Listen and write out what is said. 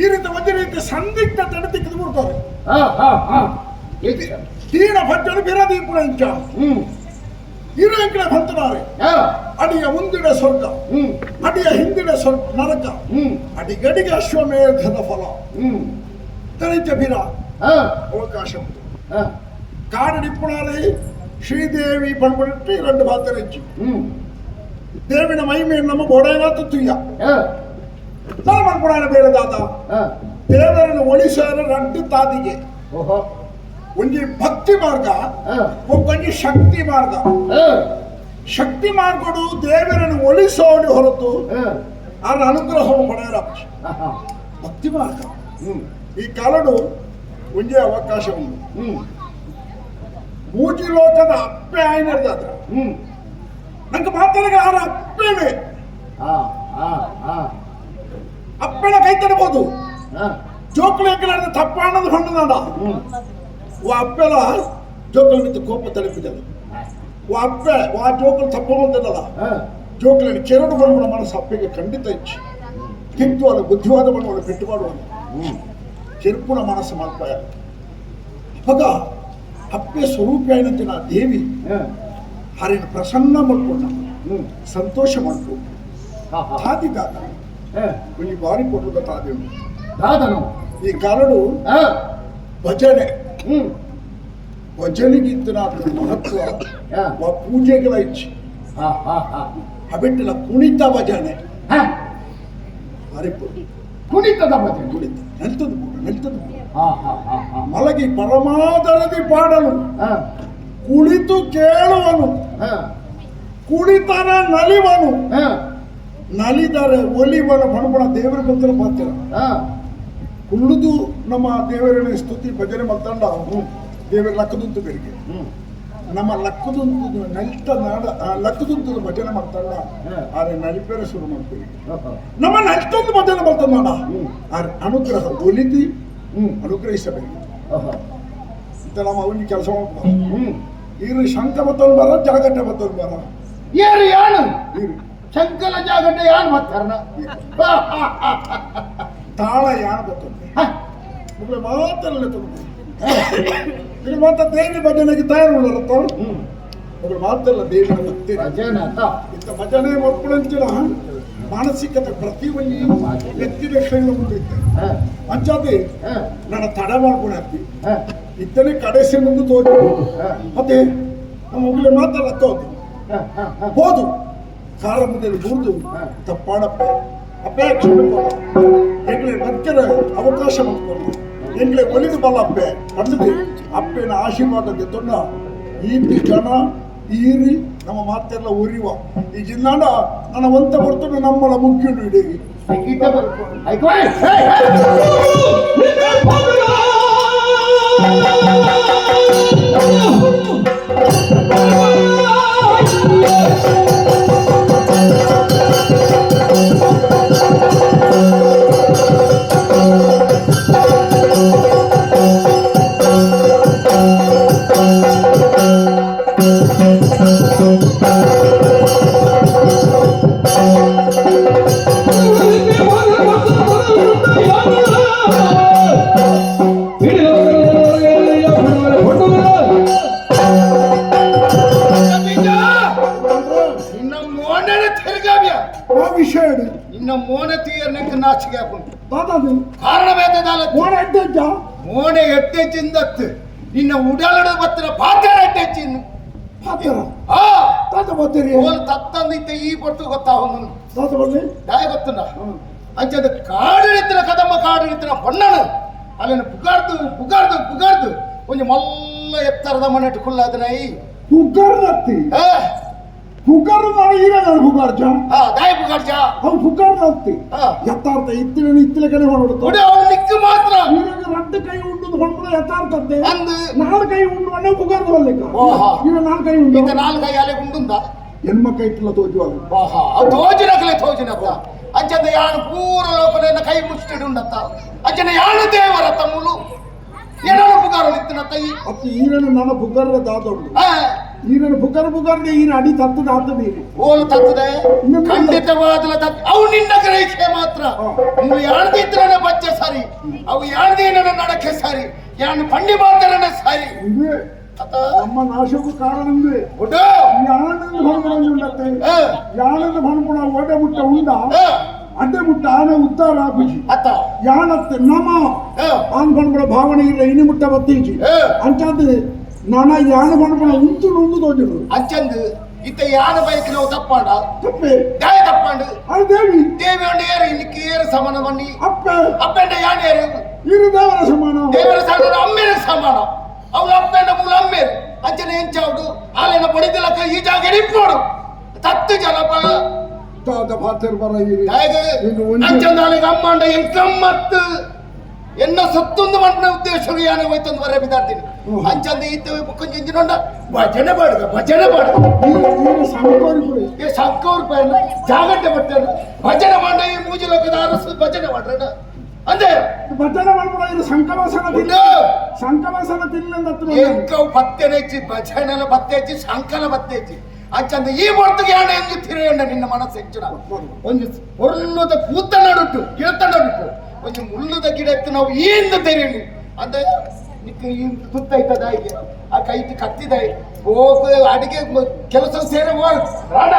ಈ ರೀತಿ ಒಂದೇ ರೀತಿ ಸಂದಿಗ್ಧ ತಡೆದಿಕ್ಕದು ಬಿಡ್ತಾರೆ. ತೀರ ಭಟ್ಟರು ಬಿರದೀಪುರ ಇಂಚ ಇರಂಕಡೆ ಬಂತನಾರೆ ಅಡಿಯ ಮುಂದಿನ ಸ್ವರ್ಗ, ಅಡಿಯ ಹಿಂದಿನ ಸ್ವರ್ಗ ನರಕ, ಅಡಿಗಡಿಗೆ ಅಶ್ವಮೇಧದ ಫಲ ತನಿಜ ಬಿರ ಅವಕಾಶ ಉಂಟು. ಕಾಡಡಿಪ್ಪುಣಾರಿ ಶ್ರೀದೇವಿ ಪಣ್ಬಿಟ್ಟು ಎರಡು ಬಾತರೆಜ್ಜಿ ದೇವಿನ ಮಹಿಮೆ ನಮ್ಮ ಬೋಡೈನಾಥ ತುಯ್ಯ ತಲ ಮನ್ಪುಣಾನ ಬೇಡದಾತ ದೇವರನ್ನು ಒಳಿಸಾರ ರಡ್ಡು ತಾದಿಗೆ ಒಂಜಿ ಭಕ್ತಿ ಮಾರ್ಗ, ಒಂಜಿ ಶಕ್ತಿ ಮಾರ್ಗ. ಶಕ್ತಿ ಮಾರ್ಗಡು ದೇವರನ್ನು ಒಳಿಸೋಡಿ ಹೊರತು ಅವರ ಅನುಗ್ರಹ ಪಡೆಯರ ಭಕ್ತಿ ಮಾರ್ಗ. ಈ ಕಾಲಡು ಒಂಜೇ ಅವಕಾಶ ಉಂಟು. ಮೂಜಿ ಲೋಕದ ಅಪ್ಪೆ ಆಯ್ನರ್ದಾದ್ರ ನಂಗೆ ಮಾತಾಡ ಆರ ಅಪ್ಪೆನೆ ಅಪ್ಪೆನ ಕೈ ತಡಬಹುದು. ಜೋಕುಲು ಎಕ್ಕಲಾರ್ದ ತಪ್ಪಾಣದ ಹೊಣ್ಣದಾಡ ಓ ಅಪ್ಪೆಲ ಜೋಕುల ಮಿತ್ತ ಕೋಪ ತಲುಪಿದಲ್ಲ. ಓ ಅಪ್ಪೆ ಆ ಜೋಕುಲು ತಪ್ಪ ಬಂದಲ್ಲ ಜೋಕುలని ಕೆರಡು ಬಂದ ಮನಸ್ಸು ಅಪ್ಪೆಗೆ ಖಂಡಿತ ಇಚ್ಚಿ ತಿಂತು ಅಲ್ಲ ಬುದ್ಧಿವಾದ ಮಾಡುವಳು ಪೆಟ್ಟು ಮಾಡುವಳು ಕೆರುಪುನ ಮನಸ್ಸು ಮಾಡ್ಪಾಯ. ಅವಾಗ ಅಪ್ಪೆ ಸ್ವರೂಪ అయినంత ದೇವಿ ಹರಿನ ಪ್ರಸನ್ನ ಮಾಡ್ಕೊಂಡ ಸಂತೋಷ ಮಾಡ್ಕೊಂಡು ತಾದಿ ದಾದ ಒಂಜಿ ಬಾರಿ ಕೊಟ್ಟದ ತಾದಿ ದಾದನು ಈ ಕಾಲಡು ಭಜನೆ ಭಜನೆಗಿತ್ತಿನ ಮಹತ್ವ ಪೂಜೆಗಳ ಇಚ್ಛೆ ಅಬಿಟ್ಟಿಲ್ಲ. ಕುಣಿತ ಭಜನೆ ಬಾರಿ ಕುಣಿತದ ಭಜನೆ. ಕುಣಿತ ನೆಲ್ತದ ನೆಲ್ತದ ಮಲಗಿ ಪರಮಾದರದಿ ಪಾಡಲು ಕುಳಿತು ಕೇಳುವನು ಕುಳಿತನ ನಲಿವನು ನಲಿದರೆ ಒಲಿವನ ಬಣಬಣ ದೇವರ ಬಂತರ ಪಾತ್ರ ಕುಳ್ಳುದು ನಮ್ಮ ದೇವರ ಸ್ತುತಿ ಭಜನೆ ಮಲ್ತಂಡ ದೇವರ ಲಕ್ಕದುಂತು ಬೆಳಿಗ್ಗೆ ನಮ್ಮ ಲಕ್ಕದುಂತು ನಲಿತ ನಾಡ ಲಕ್ಕದುಂತು ಭಜನೆ ಮಾಡ್ತಾಂಡ ಆರೆ ನಲಿಪೇರೆ ಶುರು ಮಾಡ್ತೀವಿ. ನಮ್ಮ ನಲಿತೊಂದು ಭಜನೆ ಮಾಡ್ತಾಂಡ ಆರೆ ಅನುಗ್ರಹ ಒಲಿದಿ ಅನುಗ್ರಹಿಸಬೇಕು. ಇಂತ ನಮ್ಮ ಅವನಿಗೆ ಕೆಲಸ ಮಾಡ್ಬೋದು. ಈರು ಶಂಕ ಬತ್ತೊಂದು ಬರ ಜಾಗಟೆ ಬತ್ತೊಂದು ಬರ ಏರು ಯಾನು ಈರು ಶಂಕಲ ಜಾಗಟೆ ಯಾನು ಬತ್ತಾರನ ತಾಳ ಯಾನು ಬತ್ತೊಂದು ಮಕ್ಕಳು ಮಾತಲ್ಲ ಇದು ಮಾತ ದೇವಿ ಭಜನೆಗೆ ತಯಾರು ಉಳ್ಳತ್ತ ಮಕ್ಕಳು ಮಾತಲ್ಲ ದೇವಿನ ಭಕ್ತಿ ಭಜನೆ ಇಂಥ ಭಜನೆ ಮಕ್ಕಳಂಚಿನ ಮಾನಸಿಕತೆ ಪ್ರತಿ ಒಂದು ವ್ಯಕ್ತಿ ಲಕ್ಷಣ ಮುಂದೆ ಇತ್ತು ಅಂಚಾದೆ ನನ್ನ ತಡ ಮಾಡ್ಕೊಂಡು ಹಾಕ್ತಿ ಇತ್ತನೇ ಕಡೆಸಿ ಮುಂದೆ ತೋರಿ ಮತ್ತೆ ನಮ್ಮ ಮಗಳು ಮಾತಲ್ಲ ಅಕ್ಕ ಹೋದು ಕಾರ ಮುಂದೆ ಬೂರ್ದು ತಪ್ಪಾಡಪ್ಪ ಅಪ್ಪೆ ಕ್ಷಮೆ ಎಂಗ್ಳೆ ಬದುಕರ ಅವಕಾಶ ಮಾಡ್ಕೊಂಡು ಎಂಗ್ಳೆ ಒಲಿದು ಬಲ್ಲ ಅಪ್ಪೆ ಬಂದಿದೆ. ಅಪ್ಪೆನ ಆಶೀರ್ವಾದ ತೊಂಡ ಈತಿ ಜನ ಈರಿ ನಮ್ಮ ಮಾತೆಲ್ಲ ಉರಿವ ಈ ಜಿಲ್ಲಾಂಡ ನನ್ನ ಒಂತ ಬರ್ತದೆ ನಮ್ಮಳ ಮುಖ್ಯ ಇಡೀ. ನಿನ್ನ ಮೋನೆನ ತಿರುಗಾವ್ಯ. ಆ ವಿಷಯ ನಿನ್ನ ಮೋನೆ ತೀಯರ್ನೆಂಕ ನಾಚಿಕೆ ಹಾಕೊಂಡು ದಾದಾದು ಕಾರಣ ಬೇತದಾಲ ಮೋನೆ ಅಡ್ಡಜ್ಜ ಮೋನೆ ಎಟ್ಟೆಚ್ಚಿಂದತ್ತು ನಿನ್ನ ಉಡಲಡ ಬತ್ತಿನ ಪಾತ್ರ ಎಟ್ಟೆಚ್ಚಿನ್ನು ಪಾತ್ರ ಆ ತಾತ ಬರ್ತೀರಿ ಓಲ್ ತತ್ತಂದಿತ್ತ ಈ ಪೊರ್ತು ಗೊತ್ತಾವನು ತಾತ ಬರ್ಲಿ ದಾಯ ಗೊತ್ತುಂಡ ಅಂಚದ ಕಾಡಿಳಿತ್ತಿನ ಕದಮ್ಮ ಕಾಡಿಳಿತ್ತಿನ ಹೊಣ್ಣನು ಅಲ್ಲಿನ ಪುಗಾರ್ದು ಪುಗಾರ್ದು ಪುಗಾರ್ದು ಒಂಜಿ ಮಲ್ಲ ಎತ್ತರದ ಮನೆಟ್ಟು ಕುಲ್ಲಾದನೈ. ಪುಗಾರ್ದತ್ತಿ ಪುಗಾರ್ ನಾನು ಈರ ನಾನು ಪುಗಾರ್ಜ ಹಾ ದಾಯ ಪುಗಾರ್ಜ ಅವು ಪುಗಾರ್ದತ್ತಿ ಯಥಾರ್ಥ ಇತ್ತಿನ ಇತ್ತಿನ ಕಡೆ ಹೊರಡುತ್ತ ಉಡೆ ಅವು ನಿಕ್ಕು ಮಾತ್ರ ಈರಾಗ ರಡ್ಡು ಕೈ ಉಂಡು ಹೊಂಬುದ ಯಥಾರ್ಥತೆ ಅಂದು ನಾಲ್ಕು ಕೈ ಉಂಡು ಅಣ್ಣ ಪುಗಾರ್ದ ಬಲ್ಲಿಕ ಈಗ ನಾಲ್ಕು ಕೈ ಉಂಡು ಈಗ ನಾಲ್ಕು ಕೈ ಅಲೆ ಉಂಡುಂದ ಹೆಣ್ಮಕ್ಕ ಇಟ್ಟಿಲ್ಲ ತೋಜುವಾಗ ಓಹಾ ಅವು ತೋಜಿನಕಲೆ ತೋಜಿನಕ್ಕ ಅಂಚಂದ ಯಾನು ಪೂರ ಲೋಕನ ಕೈ ಮುಚ್ಚಿಡುಂಡತ್ತ ಅಂಚನ ಯಾನು ದೇವರ ತಮ್ಮುಲು ಏನೋ ಪುಗಾರು ಇತ್ತಿನತ್ತ ಈ ಅತ್ತ ಈರನು ನನ್ನ ಪುಗಾರ ದಾದ ಉಂಡು. ಈರನ್ನು ಬುಗರ್ ಬುಗರ್ದೆ ಈರ ಅಡಿ ತತ್ತದ ಆತದ ಈರು. ಓಲು ತತ್ತದೆ ಖಂಡಿತವಾದಲ ತತ್ ಅವು ನಿನ್ನ ಗ್ರಹಿಕೆ ಮಾತ್ರ. ನೀವು ಯಾಳ್ದಿದ್ರನ ಬಚ್ಚೆ ಸರಿ, ಅವು ಯಾಳ್ದೇನ ನಡಕೆ ಸರಿ, ಯಾನ್ ಪಂಡಿ ಮಾತ್ರನ ಸರಿ. ಇಂದೇ ಅತ ನಮ್ಮ ನಾಶಕ್ಕೂ ಕಾರಣ ಇಂದೇ. ಒಡ್ಡು. ಯಾನಂದು ಭಣಪುಣ ಉಂಡತ್ತೆ. ಆ. ಯಾನಂದು ಭಣಪುಣ ಓಡೆ ಮುಟ್ಟ ಉಂಡ. ಆ. ಅಡ್ಡೆ ಮುಟ್ಟ ಆನೆ ಉತ್ತಾರ ಆಪುಜಿ. ಅತ್ತ. ಯಾನತ್ತೆ ನಮ ಆ. ಆನ್ ಭಣಪುಣ ಭಾವನೆ ಇಲ್ಲ ಇನಿ ಮುಟ್ಟ ಬತ್ತೀಜಿ. ಆ. ಅಂಚಾದ ನಾನ ಯಾನ ಭಣಪುಣ ಉಂತು ನುಂದು ತೋಜುಡು. ಅಂಚಂದು ಇತ್ತ ಯಾನ ಬೈಕ್ ನಾವು ತಪ್ಪಾಂಡ. ತಪ್ಪೆ. ದಾಯ ತಪ್ಪಾಂಡು? ಅದು ದೇವಿ. ದೇವಿ ಉಂಡು, ಏರು ಇನ್ನಕ್ಕೆ ಏರು ಸಮಾನ ಬನ್ನಿ? ಅಪ್ಪೆ. ಅಪ್ಪೆಂಡ ಯಾನ್ ಏರು? ಇರು ದೇವರ ಸಮಾನ. ದೇವರ ಸಮಾನ, ಅಮ್ಮೇರ ಸಮಾನ. ಅವಳು ಅಪ್ಪೆಂಡ ಮೂಲ ಅಮ್ಮೇರು. ಅಂಚನೆ ಎಂಚಾವುಡು ಆಲೆನ ಬಡಿದಲಕ್ಕ ಈ ಜಾಗ ಇಪ್ಪೋಡು ತತ್ತು ಜನಪ. ತಾತ ಪಾತೆರ್ ಬರ ಇರಿ. ದಾಯಗ? ಇದು ಒಂಜಿ- ಅಂಚಂದಾಲೆಗೆ ಅಮ್ಮಾಂಡ ಎಂಕಮ್ಮತ್ತು ಎನ್ನ ಸತ್ತೊಂದು ಮಂಟನ ಉದ್ದೇಶ ಯಾನ ಹೋಯ್ತೊಂದು ಬರ ಬಿದ್ದಾಡ್ತೀನಿ. ಅಂಚಂದ ಇತ್ತ ಕೊಂಚ ಇಂಜಿನೊಂಡ ಭಜನೆ ಬಾಡುಗ, ಭಜನೆ ಬಾಡುಗ. ಈ ಸಂಕೋರಿ ಪುರಿ. ಈ ಸಂಕವ್ರ ಪೈನ ಜಾಗಟ್ಟೆ ಬಟ್ಟೆನು ಭಜನೆ ಮಾಡ. ಈ ಮೂಜಲಕ್ಕದ ಅರಸು ಭಜನೆ ಮಾಡ್ರಣ ಅಂದೆ. ಭಜನೆ ಮಾಡ್ಬಿಡ ಇದು ಸಂಕವಾಸನ ತಿನ್ನ. ಉಂಡು. ಸಂಕವಾಸನ ತಿನ್ನಂದತ್ತು. ಎಂಕವು ಪತ್ತೆನೆಚ್ಚಿ ಭಜನೆಲ ಪತ್ತೆಚ್ಚಿ ಶಂಕಲ ಪತ್ತೆಚ್ಚಿ. ಅಂಚಂದ ಈ ಹೊರ್ತಿಗೆ ಯಾಣ ಎಂದು ತಿರುಗಂಡ ನಿನ್ನ ಮನಸ್ಸು ಹೆಚ್ಚಿನ ಒಂಜಿ ಪೊರ್ಲುದ ಪೂತ ನಡುಟ್ಟು ಗಿಡತ ನಡುಟ್ಟು ಒಂಜಿ ಮುಳ್ಳುದ ಗಿಡ ಎತ್ತು ನಾವು ಈಂದ ತೆರೆಯಣಿ ಅಂದ ನಿಕ್ಕ ಈ ತುತ್ತೈತದ ಆ ಕೈಟ್ ಕತ್ತಿದ ಹೋಗ ಅಡಿಗೆ ಕೆಲಸ ಸೇರ ರಾಡ.